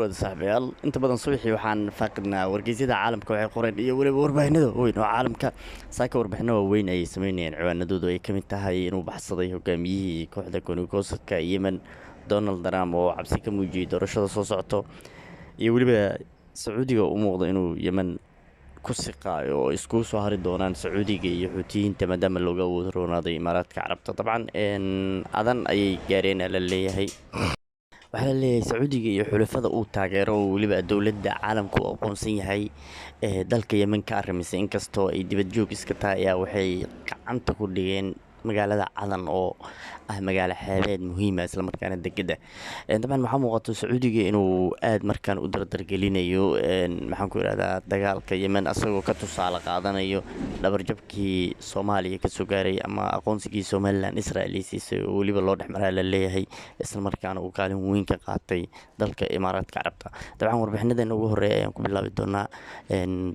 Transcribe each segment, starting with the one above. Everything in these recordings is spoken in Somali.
Saaxiibayaal, inta badan subaxii waxaan faaqidnaa wargeysyada caalamka waxay qoreen iyo weliba warbaahinada waaweyn oo caalamka. Saaka warbixino waaweyn ayay sameynayeen, ciwaanadoodu ay ka mid tahay inuu baxsaday hogaamiyihii kooxda gooni-goosadka Yemen Donald Trump oo cabsi ka muujiyey doorashada soo socoto, iyo weliba Sacuudiga u muuqda inuu Yemen ku siqaayo oo iskugu soo hari doonaan Sacuudiga iyo Xuutiyiinta maadaama looga awood roonaaday Imaaraadka Carabta. Dabcan adan ayay gaareen la leeyahay. Waxaa la leeyahay Sacuudiga iyo xulafada uu taageero oo weliba dowladda caalamka u aqoonsan yahay ee dalka Yemen ka arrimisay, inkastoo ay dibad joog iska tahay, ayaa waxay gacanta ku dhigeen magaalada Cadan oo ah magaalo xeebeed muhiima islamarkaana degeda. Dabcan waxaa muuqato Sacuudiga inuu aada markaan u dardargelinayo, maxaan ku ihahdaa, dagaalka Yemen, asagoo ka tusaale qaadanayo dhabarjabkii Soomaaliya kasoo gaaray ama aqoonsigii Somalilan Israel ay siisay oo weliba loo dhexmaraa la leeyahay, islamarkaana uu kaalin weyn ka qaatay dalka Imaaraadka Carabta. Dabcan warbixinadeena ugu horeeya ayaan ku bilaabi doonaa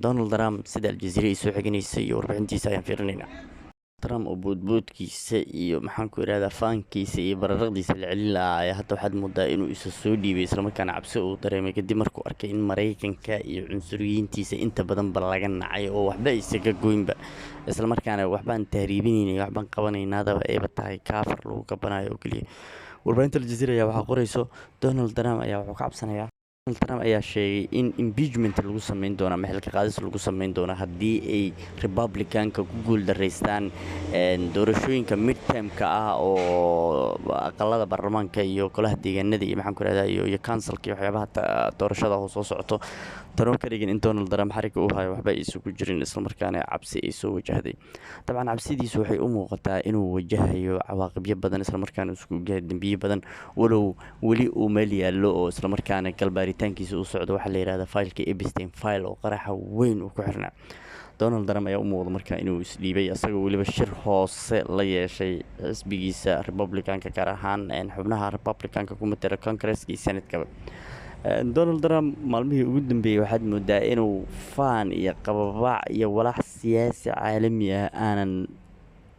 Donald Trump, sida Aljaziira ay soo xiganaysa, iyo warbixintiisa ayaan fiirinaynaa. Trump oo boodboodkiisa iyo, maxaan ku ihahdaa, faankiisa iyo bararaqdiisa la celin lahaa ayaa hadda waxaad moodaa inuu isa soo dhiibay, islamarkaana cabsi uu dareemay kadib markuu arkay in Maraykanka iyo cunsuriyiintiisa inta badanba laga nacay oo waxba isaga goynba, islamarkaana waxbaan tahriibinaynay, waxbaan qabanaynaadaba ayba tahay kaafar lagu kabanayo oo keliya. Warbaahinta Aljaziira ayaa waxaa qorayso Donald Trump ayaa wuxuu ka cabsanayaa. Donald Trump ayaa sheegay in impeachment lagu sameyn doono ama xilka qaadis lagu sameyn doono haddii ay Republicanka ku guuldareystaan doorashooyinka midtermka ah oo aqalada baarlamaanka iyo golaha deegaanada iyo, maxaan ku rahdaa, iyo councilka iyo waxyaabaha doorashada oo soo socoto. Tanoo ka dhigin in Donald Trump xariga uu hayo waxba aysan ku jirin, islamarkaana cabsi ay soo wajahday. Dabcan cabsidiisu waxay u muuqataa inuu wajahayo cawaaqibyo badan, islamarkaana isku yahay dembiyo badan, walow weli uu meel yaallo oo islamarkaana galbaaritaankiisa u socdo waxaa la yihahda fileka Epstein file oo qaraxa weyn uu ku xirnaa. Donald Trump ayaa u muuqda markaa inuu isdhiibay, isagoo weliba shir hoose la yeeshay xisbigiisa Republicanka, gaar ahaan xubnaha Republicanka ku matala Congresska iyo Senatkaba. Donald Trump maalmihii ugu dambeeyey waxaad moodaa inuu faan iyo qababaac iyo walaac siyaasi caalami ah aanan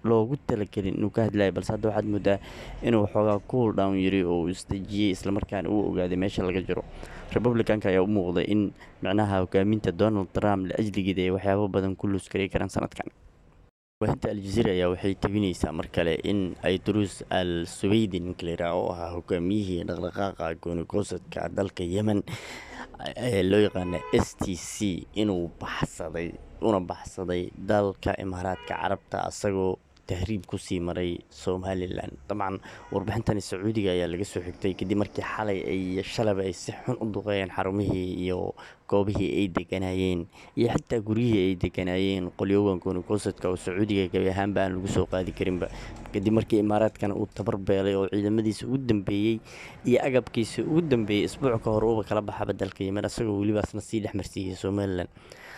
loogu talagelin inuu ka hadlayo, balse hadda waxaad moodaa inuu xoogaa cool down yiri oo uu isdejiyey, islamarkaana uu ogaaday meesha laga jiro. Republicanka ayaa u muuqday in micnaha hogaaminta Donald Trump la ajligeeda ay waxyaabo badan ku luuskari karaan sanadkan. Warbaahinta Aljaziira ayaa waxay tabinaysaa mar kale in Aydruus al Subeydi, ninka la yidhaah oo ahaa hogaamiyihii dhaqdhaqaaqa gooni-goosadka dalka Yemen ee loo yaqaana STC, inuu baxsaday, una baxsaday dalka Imaaraadka Carabta asagoo tahriib kusii maray Somalilan. Dabcan warbixintani Sacuudiga ayaa laga soo xigtay kadib markii xalay ay shalaba ay si xun u duqeeyeen xarumihii iyo goobihii ay deganayeen iyo xitaa guryihii ay deganayeen qolyogan gooni-goosadka oo Sacuudiga gebi ahaanba aan lagu soo qaadi karinba, kadib markii Imaaraadkana uu tabar beelay oo ciidamadiisa ugu dambeeyey iyo agabkiisa ugu dambeeyey isbuuc ka hor uuba kala baxaba dalka Yemen, asagoo welibaasna sii dhex marsiiyey Somalilan.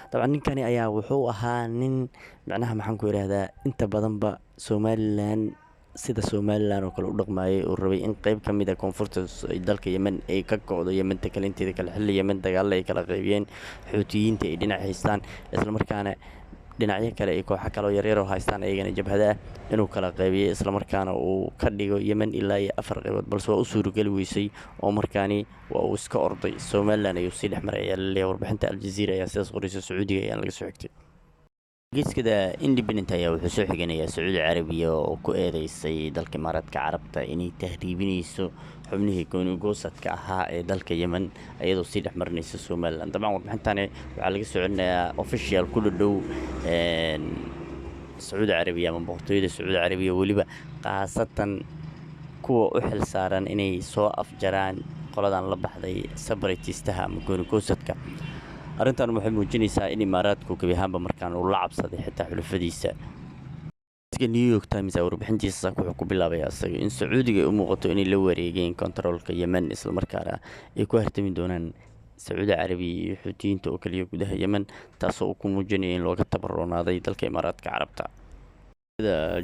Dabcan ninkani ayaa wuxuu ahaa nin macnaha, maxaan ku idhahdaa, inta badanba Somalilan sida Somalilan oo kale u dhaqmaayay oo rabay in qeyb ka mid a koonfurta dalka Yemen ay ka go'do Yementa kale inteeda kale, xilli Yemen dagaalla ay kala qaybiyeen, Xuutiyiinta ay dhinac haystaan, islamarkaana dhinacyo kale iyo kooxo kale oo yaryar oo haystaan ayagana jabhada ah, inuu kala qaybiyey islamarkaana uu ka dhigo Yemen ilaa iyo afar qaybood, balse waa u suurageli weysay oo markaani waa uu iska orday, Somalilan ayuu sii dhex maray ayaa laleeyahay. Warbixinta Aljaziira ayaa sidaas qoraysa, Sacuudiga ayaa laga soo xigtay. Wargeyskada Independent ayaa wuxuu soo xiganayaa Sacuudi Carabiya oo ku eedeysay dalka Imaaraadka Carabta inay tahriibinayso xubnihii gooni-goosadka ahaa ee dalka Yemen iyadoo sii dhex marinaysa Somalilan. Dabcan warbixintani waxaa laga soo celinayaa official ku dhadhow Sacuudi Carabiya ama boqortooyada Sacuudi Carabiya, weliba khaasatan kuwa u xil saaran inay soo afjaraan qoladan la baxday separatistaha ama gooni-goosadka. Arrintan waxay muujinaysaa in Imaaraadku gebi ahaanba markaan uu la cabsaday xitaa xulafadiisa. New York Times ayaa warbixintiisa wuxuu ku bilaabaya isaga in Sacuudiga ay u muuqato inay la wareegeen kontaroolka Yemen, islamarkaana ay ku hartami doonaan Sacuudi Carabiya iyo Xuutiyiinta oo kaliya gudaha Yemen, taasoo uu ku muujinaya in looga tabaroonaaday dalka Imaaraadka Carabta.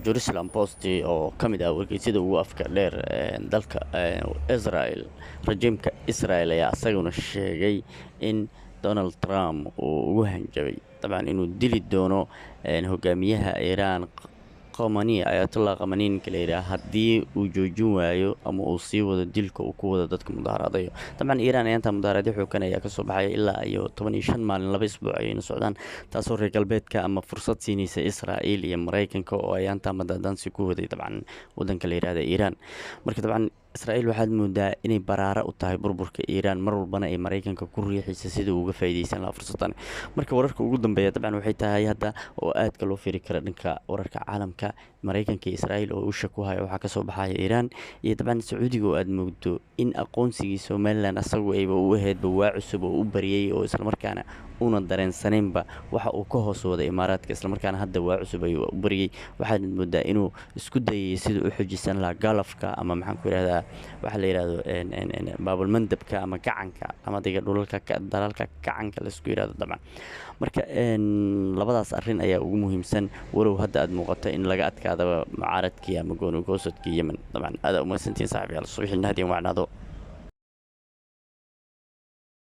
Jerusalem Post oo ka mid ah wargeysyada ugu afka dheer dalka Israel, rajiimka Israel, ayaa isaguna sheegay in Donald Trump uu ugu hanjabay dabcan inuu dili doono hogaamiyaha Iiraan. Qamani, Ayatollah Qamani ninka la yidhaha, haddii uu joojin waayo ama uu sii wado dilka uu ku wado dadka mudaharadayo. Dabcan Iiraan ayaantaa mudaharaadyo xoogan ayaa kasoo baxaya ilaa iyo 15 maalin, 2 isbuuc ayayna socdaan, taasoo reer galbeedka ama fursad siinaysa Israa'iil iyo Maraykanka oo ayaantaa madadaansi ku waday dabcan wadanka la yidhahda Iiraan. Marka dabcan Israa'iil waxaad moodaa inay baraara u tahay burburka Iiraan, mar walbana ay Maraykanka ku riixaysa sidii uga faa'iidaysan lahaa fursadan. Marka wararka ugu dambeeya dabcan waxay tahay hadda oo aadka loo fiiri kara dhanka wararka caalamka, Maraykanka iyo Israa'iil oo usha ku haya waxaa kasoo baxaya Iiraan, iyo dabcan Sacuudiga oo aada moogdo in aqoonsigii Somalilan asagu ayba u ahaydba waa cusub oo u bariyey, oo islamarkaana una dareensanaynba waxa uu ka hoos wada Imaaraadka, islamarkaana hadda waa cusub ayuu u bariyey. Waxaad moodaa inuu isku dayay siduu u xojisan lahaa galafka ama maxaan ku yidhahdaa waxaa la yidhahdo Baabulmandabka ama gacanka ama diga dhulalka dalalka gacanka laisku yidhahdo dabcan. Marka labadaas arrin ayaa ugu muhiimsan, walow hadda aada muuqato in laga adkaadaba mucaaradkii ama goonigoosadkii Yemen. Dabcan aada umahadsantihiin saaxiibyaal, subaxii nahdiyan wacnaado.